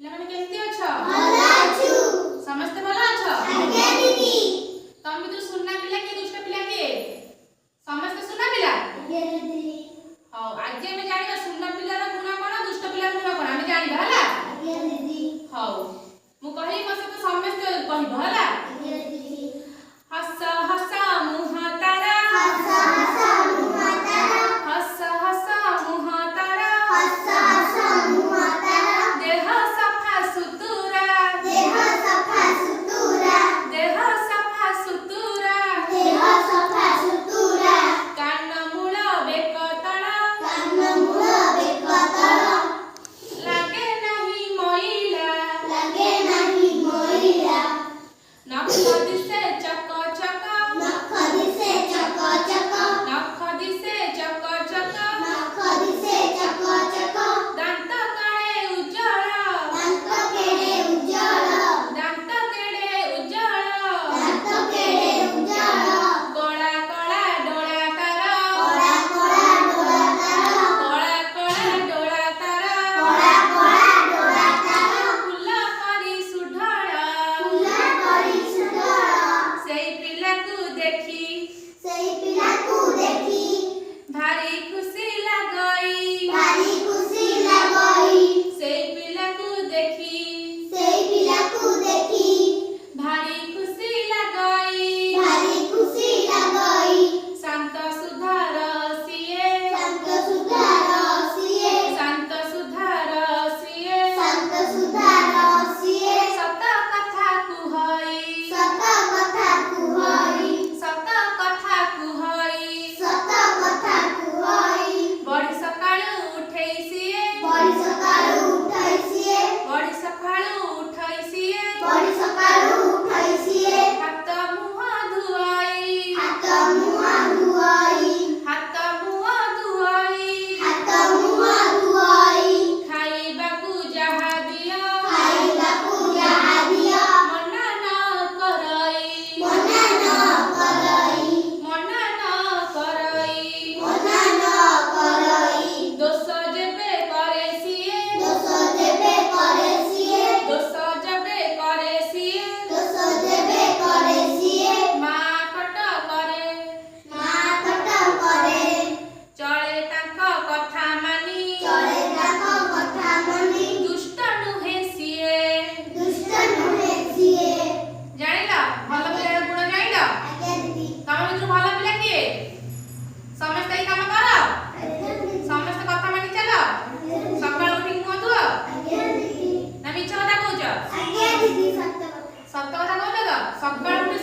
ପିଲାମାନେ, କେମିତି ଅଛ? ଭଲ ଅଛୁ। ସମସ୍ତେ ଭଲ ଅଛ? ଆଜ୍ଞା ଦିଦି। ତମ ଭିତରୁ ସୁନା ପିଲା କିଏ, ଦୁଷ୍ଟ ପିଲା କିଏ? ସମସ୍ତେ ସୁନା ପିଲା? ଆଜ୍ଞା ଦିଦି। ହଉ, ଆଜି ଆମେ ଜାଣିବା ସୁନା ପିଲାର ଗୁଣ କଣ, ଦୁଷ୍ଟ ପିଲାର ଗୁଣ କଣ ଆମେ ଜାଣିବା, ହେଲା? ଆଜ୍ଞା ଦିଦି। ହଉ, ମୁଁ କହିବି, ମୋ ସହିତ ସମସ୍ତେ କହିବ, ହେଲା? ଆଜ୍ଞା ଦିଦି। ହସ ହସ ମୁହଁ ତାର। ହସ ହସ ମୁହଁ ତାର। ହସ ହସ ମୁହଁ ତାର। ହସ ହସ ମୁହଁ ତାର। ଦେହ ସଫା ସୁତୁରା। ଦେହ ସଫା ସୁତୁରା। ଦେହ ସଫା ସୁତୁରା। ଦେହ ସଫା ସୁତୁରା। କାନ ମୂଳ ବେକ ତଳ। କାନ ମୂଳ ବେକ ତଳ। ଲାଗେ ନାହିଁ ମଇଳା। ଲାଗେ ନାହିଁ ମଇଳା। ନଖ ଦିଶେ ଚକ ଚକ। ନଖ ଦିଶେ ଚକ ଚକ। ନଖ ଦିଶେ ଚକ ଚକ। ନଖ ଦିଶେ ଚକ ଚକ। ଦାନ୍ତ କେଡ଼େ ଉଜ୍ଜଳ। ଦାନ୍ତ କେଡ଼େ ଉଜ୍ଜଳ। ଦାନ୍ତ କେଡ଼େ ଉଜ୍ଜଳ। ଦାନ୍ତ କେଡ଼େ ଉଜ୍ଜଳ। କଳା କଳା ଡୋଳା ତାର। କଳା କଳା ଡୋଳା ତାର। କଳା କଳା ଡୋଳା ତାର। କଳା କଳା ଡୋଳା ତାର। ଫୁଲ ପରି ସୁଢଳ। ଫୁଲ ପରି ସୁଢଳ। ସେଇ ପିଲାକୁ ଦେଖି। ସେଇ ପିଲାକୁ ଦେଖି। ଭାରି ଖୁସି ଲାଗଇ। ଭାରି ଖୁସି ଲାଗଇ। ସେଇ ପିଲାକୁ ଦେଖି। ସେଇ ପିଲାକୁ ଦେଖି। ଭାରି ଖୁସି ଲାଗଇ। ଭାରି ଖୁସି ଲାଗଇ। ଶାନ୍ତ ସୁଧାର ସିଏ। ଶାନ୍ତ ସୁଧାର ସିଏ। ଶାନ୍ତ ସୁଧାର ସିଏ। ଶାନ୍ତ ସୁଧାର ସିଏ। ସତ କଥା କୁହଇ। ସତ କଥା କୁହଇ। ସତ କଥା କୁହଇ। ସତ କଥା କୁହଇ। ବଡ଼ି ସକାଳୁ ଉଠେଇ ସିଏ। ବଡ଼ି ସକାଳୁ ଉଠଇ ସିଏ। ବଡ଼ି ସକାଳୁ ଉଠଇ ସିଏ। ବଡ଼ି ସକାଳୁ ଉଠଇ ସିଏ। ହାତ ମୁହଁ ଧୁଆଇ। ହାତ ମୁହଁ ଧୁଆଇ। ହାତ ମୁହଁ ଧୁଆଇ। ହାତ ମୁହଁ ଧୁଆଇ। ଖାଇବାକୁ ଯାହା ଦିଅ। ଖାଇବାକୁ ଯାହା ଦିଅ। ମନା ନ କରଇ। ମନା ନ କରଇ। ମନା ନ କରଇ। ମନା ନ କରଇ। ଦୋଷ ଯେବେ କରେ ସିଏ। ଦୋଷ ଯେବେ କରେ ସିଏ। ଦୋଷ ଯେବେ କରେ ସିଏ। ଦୋଷ ଯେବେ କରେ ସିଏ। ମା କଟ କରେ। ମା କଟ କରେ। ଚଳେ ତାଙ୍କ କଥା ମାନି। ଚଳେ ତାଙ୍କ କଥା ମାନି। ଦୁଷ୍ଟ ନୁହେଁ ସିଏ। ଦୁଷ୍ଟ ନୁହେଁ ସିଏ। ଜାଣିଲ, ଭଲ ପିଲାର ଗୁଣ ଜାଣିଲ? ଆଜ୍ଞା ଦିଦି। ତମ ଭିତରୁ ଭଲ ପିଲା କିଏ? ସମସ୍ତେ ଏଇ କାମ କର? ଆଜ୍ଞା ଦିଦି। ସମସ୍ତେ କଥା ମାନି ଚାଲ? ସକାଳୁ ଉଠିକି ମୁହଁ ଧୁଅ? ଆଜ୍ଞା ଦିଦି। ନା ମିଛ କଥା କହୁଛ? ଆଜ୍ଞା ଦିଦି, ସତ କଥା। ସତ କଥା କହୁଛ ତ? ସକାଳୁ ଉଠି